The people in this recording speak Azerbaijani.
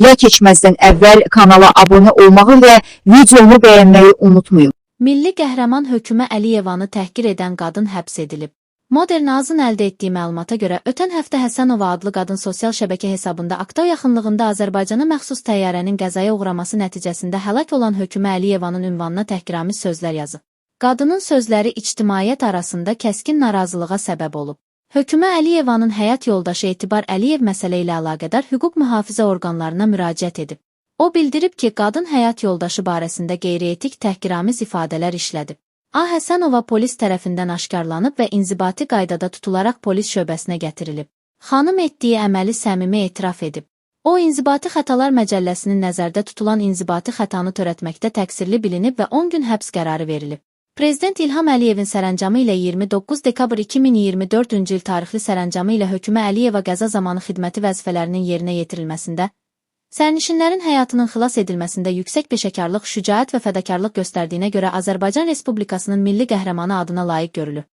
Ya keçməzdən əvvəl kanala abunə olmağı və videomu bəyənməyi unutmayın. Milli qəhrəman Hökümə Əliyevanı təhqir edən qadın həbs edilib. Modern Azın əldə etdiyi məlumata görə ötən həftə Həsənova adlı qadın sosial şəbəkə hesabında Aktau yaxınlığında Azərbaycana məxsus təyyarənin qəzaya uğraması nəticəsində həlak olan Hökümə Əliyevanın ünvanına təhqiramiz sözlər yazıb. Qadının sözləri ictimaiyyət arasında kəskin narazılığa səbəb olub. Hökümə Əliyevanın həyat yoldaşı Etibar Əliyev məsələ ilə əlaqədar hüquq mühafizə orqanlarına müraciət edib. O bildirib ki, qadın həyat yoldaşı barəsində qeyri-etik təhqiramiz ifadələr işlədib. A. Həsənova polis tərəfindən aşkarlanıb və inzibati qaydada tutularaq polis şöbəsinə gətirilib. Xanım etdiyi əməli səmimi etiraf edib. O, İnzibati Xətalar Məcəlləsinin nəzərdə tutulan inzibati xətanı törətməkdə təqsirli bilinib və 10 gün həbs qərarı verilib. Prezident İlham Əliyevin sərəncamı ilə 29 dekabr 2024-cü il tarixli sərəncamı ilə Hökümə Əliyeva qəza zamanı xidməti vəzifələrinin yerinə yetirilməsində, sərnişinlərin həyatının xilas edilməsində yüksək peşəkarlıq, şücaət və fədakarlıq göstərdiyinə görə Azərbaycan Respublikasının milli qəhrəmanı adına layiq görülüb.